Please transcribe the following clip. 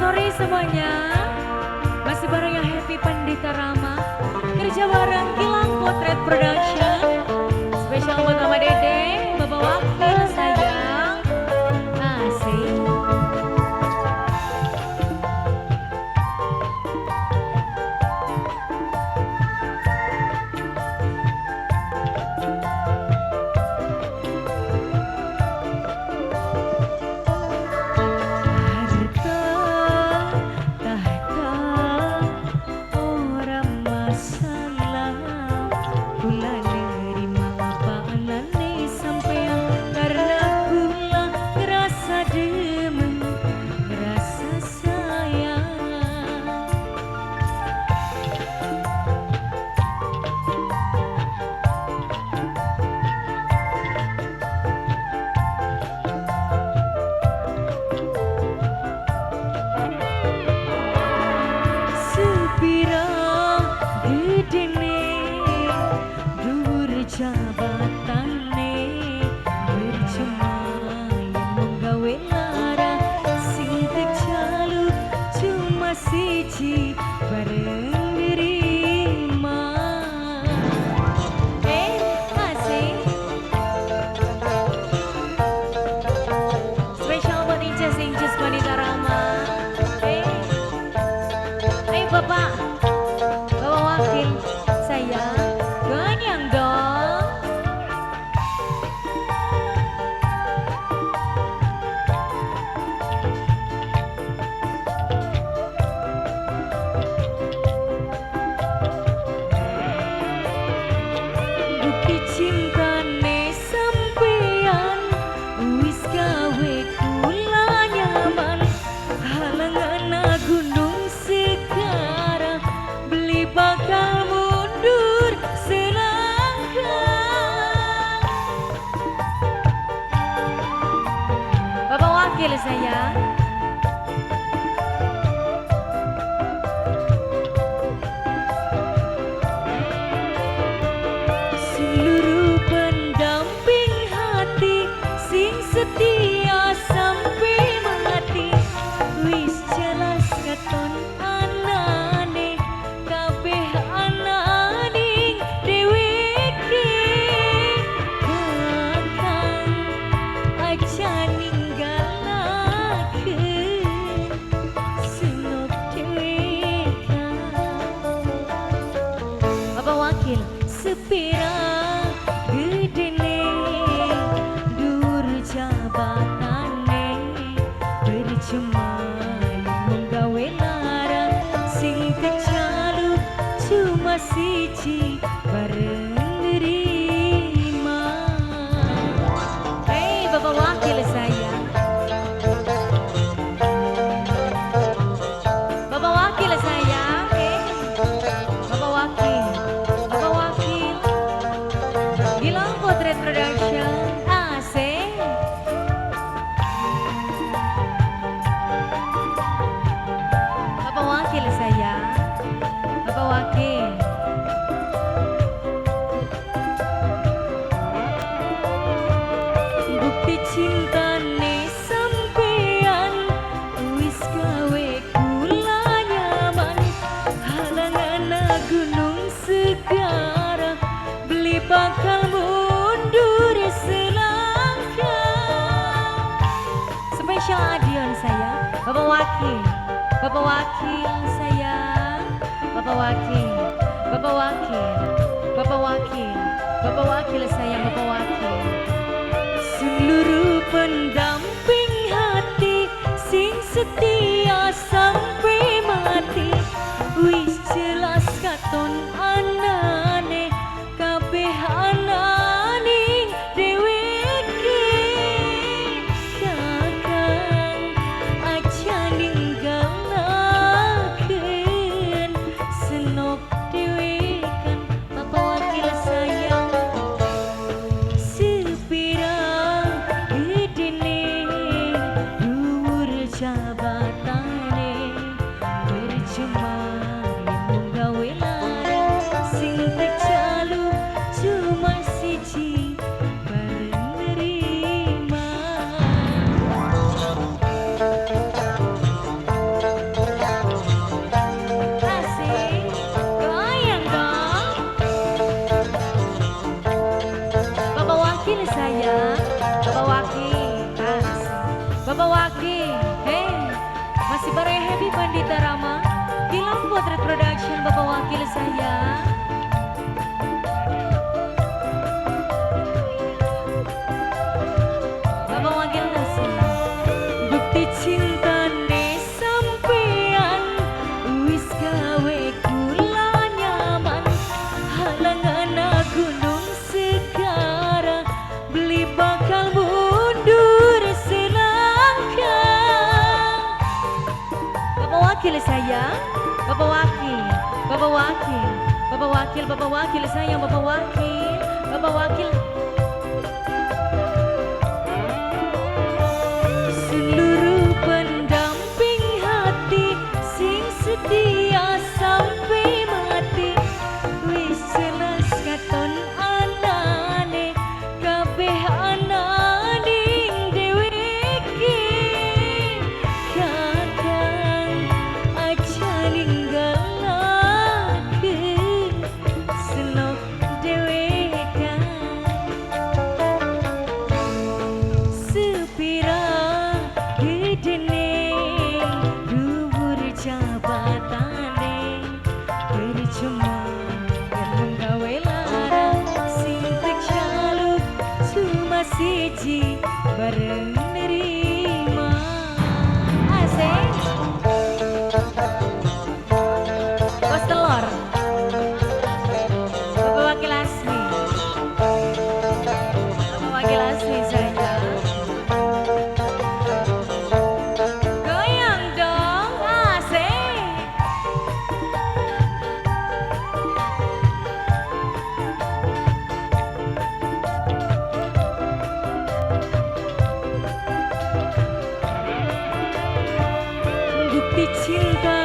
Sore semuanya. Masih bareng yang Happy Pandita Rama, kerja bareng Gilang Potret Production. Spesial buat Mama Dede, Bapak Wakil sayang. Asik. Jabatane percuma yen menggawe lara sing kejaluk cuma siji bareng nerima. Asik. Spesial buat Inces Inces Wanita Rama. Ayo Bapak, Bapak Wakil saya ganyang dong. Bukti cintane sampean wis gawe kula nyaman, halangan gunung segara beli bakal mundur selangkah. Bapak Wakil saya. Seluruh pendamping hati sing setia sampai mati, wis jelas katon anane kabeh ananing dheweke. Kakang aja ninggalaken senok dhewekan. Bapak Wakil sepira gedene dhuwur jabatane percuma yen menggawe lara sing kejaluk cuma siji bareng nerima. Hey Bapak Wakil saya, Bapak Wakil saya, Bapak Wakil, Bapak Wakil Gilang Potret Production. Asik. Bapak Wakil saya, Bapak Wakil. Bukti cintane sampean wis gawe kula nyaman, halangan gunung segara beli bakal mundur selangkah. Spesial Adion saya, Bapak Wakil, Bapak Wakil saya, Bapak Wakil, Bapak Wakil, Bapak Wakil, Bapak Wakil saya, Bapak Wakil. Seluruh pendamping hati sing setia sampai mati, wis jelas katon anane kabeh ananing dheweke. Kakang aja ninggalaken senok dhewekan. Bapak Wakil sayang, sepira gedene dhuwur jabatane percuma yen menggawe lara sing kejaluk cuma siji bareng nerima. Bapak Wakil, hey, masih bareng Happy Pandita Rama, Gilang Potret Production, Bapak Wakil saya. Bapak Wakil nasi, bukti cintane sampean, wis gawe kula nyaman, halangan gunung segara, beli bakal mundur selangkah. Bapak Wakil saya, Bapak Wakil, Bapak Wakil, Bapak Wakil, Bapak Wakil sayang, Bapak Wakil, Bapak Wakil. Seluruh pendamping hati sing setia sampai mati, wis jelas katon anane kabeh ananing dheweke. Kakang aja ninggalake senok dhewekan. Sepira gedene dhuwur jabatane, percuma yen mung gawe lara, sing kejaluk cuma siji bareng nerima. Asik. Kos telur. Bapak Wakil Asmi. Bapak Wakil Asmi saya. Goyang dong, asik. Bukti cinta